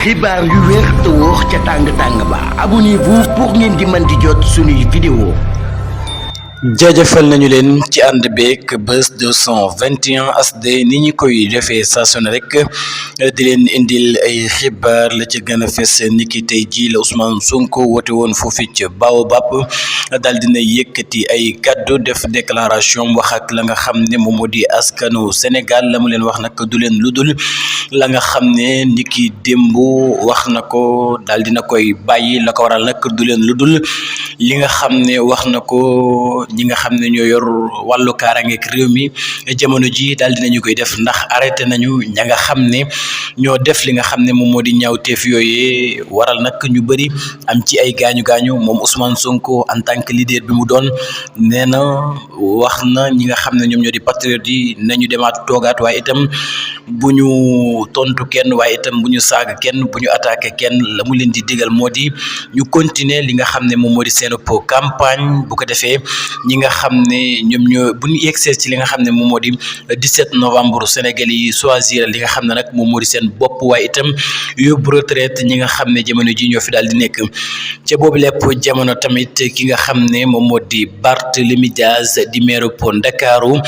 xibaar yu wér te wóor ca tàng ba abonnez-vous pour ngeen di mën di jot suñuy vidéo. jaajëfal nañu leen ci ànd beeg Buzz 221 HD ni ñu koy defee saa su ne rek di leen indil ay xibaar la ca gën a fes niki tey ji la Ousmane Sonko woote woon foofu ci Baobab daal dina yëkkati ay kaddu def déclaration wax ak la nga xam ne moom moo di askanu Sénégal la mu leen wax nag du leen ludul la nga xam ne niki démb wax na ko daal dina koy bàyyi la ko waral nag du leen ludul li nga xam ne wax na ko ñi nga xam ne ñoo yor wàllu kaaraange ak réew mi jamono ji daal dinañu koy def ndax arrêté nañu ña nga xam ne ñoo def li nga xam ne moom moo di ñaawteef yooyee waral nag ñu bëri am ci ay gaañu moom Ousmane Sonko en tant que leader bi mu doon nee na wax na ñi nga xam ne ñoom ñoo di patriote yi nañu demaat toogaat waaye itam bu ñu tontu kenn waaye itam bu ñu saaga kenn bu ñu attaqué kenn la mu leen di digal moo di ñu continuer li nga xam ne moom moo di seen campagne bu ko defee ñi nga xam ne ñoom ñoo bu ñu yegsee ci li nga xam ne moom moo di 17 novembre Sénégal yi choisir li nga xam ne nag moom moo di seen bopp waaye itam yóbbu retraite ñi nga xam ne jamono ji ñoo fi daal di nekk ca boobu lépp jamono tamit ki nga xam ne moom moo di Barthélémy Dias di maire bu Ndakaaru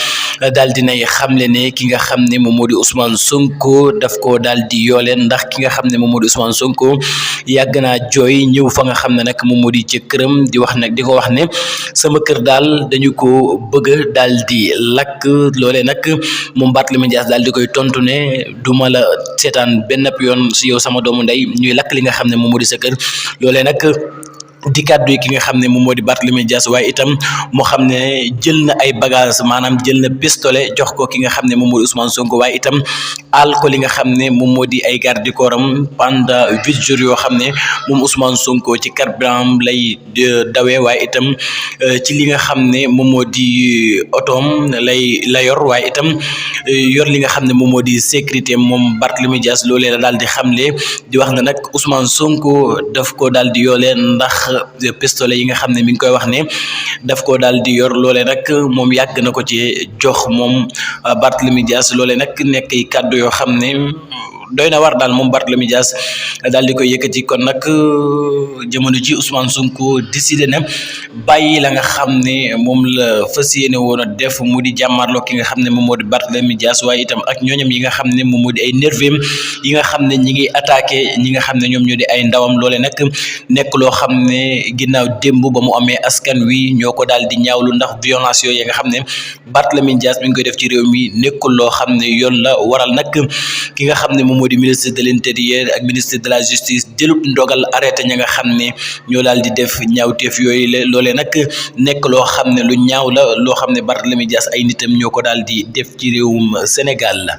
daal dinay xamle ne ki nga xam ne moom moo di Ousmane Sonko daf ko daal di yooleen ndax ki nga xam ne moom moo di Ousmane Sonko yàgg naa jooy ñëw fa nga xam ne nag moom moo di ca këram di wax nag di ko wax ne sama kër daal dañu ko bëgg daal di lakk loolee nag moom Barthélémy Dias daal di koy tontu ne duma la seetaan benn yoon si yow sama doomu ndey ñuy lakk li nga xam ne moom moo di sa kër loolee nag di kàddu yi ki nga xam ne moom moo di Barthélémy Dias waaye itam moo xam ne jël na ay bagage maanaam jël na pistolet jox ko ki nga xam ne moom moo di Ousmane Sonko waaye itam aal ko li nga xam ne moom moo di ay garde du corps am pendant 8 jours yoo xam ne moom Ousmane Sonko ci carburant lay dawee waaye itam ci li nga xam ne moom moo di otoom la yor waaye itam yor li nga xam ne moom moo di sécurité moom Barthélémy Dias loolee la daal di xamle di wax na nag Ousmane Sonko daf ko daal di yoolee ndax pistolet yi nga xam ne mi ngi koy wax ne daf ko daal di yor loole nag moom yàgg na ko ci jox moom Barthélémy Dias loole nag nekk ay kàddu yoo xam ne doy na war daal moom Barthélémy Dias daal di koy yëkkati kon nag jamono ji Ousmane Sonko décidé na bàyyi la nga xam ne moom la fas yéene woon a def mu di jàmmarloo ki nga xam ne moom moo di Barthélémy Dias waaye itam ak ñooñam yi nga xam ne moom moo di ay nervem yi nga xam ne ñi ngi attaqué ñi nga xam ne ñoom ñoo di ay ndawam loole nag nekk loo xam ne ginnaaw démb ba mu amee askan wi ñoo ko daal di ñaawlu ndax violence yooyu nga xam ne Barthélémy Dias mi ngi koy def ci réew mi nekkul loo xam ne yoon la waral nag ki nga xam ne moom moo di ministre de l'intérieur ak ministre de la justice jëlut ndogal arrêté ña nga xam ne ñoo daal di def ñaawteef yooyu la loolee nag nekk loo xam ne lu ñaaw la loo xam ne Barthélémy Dias ay nitam ñoo ko daal di def ci réewum Sénégal la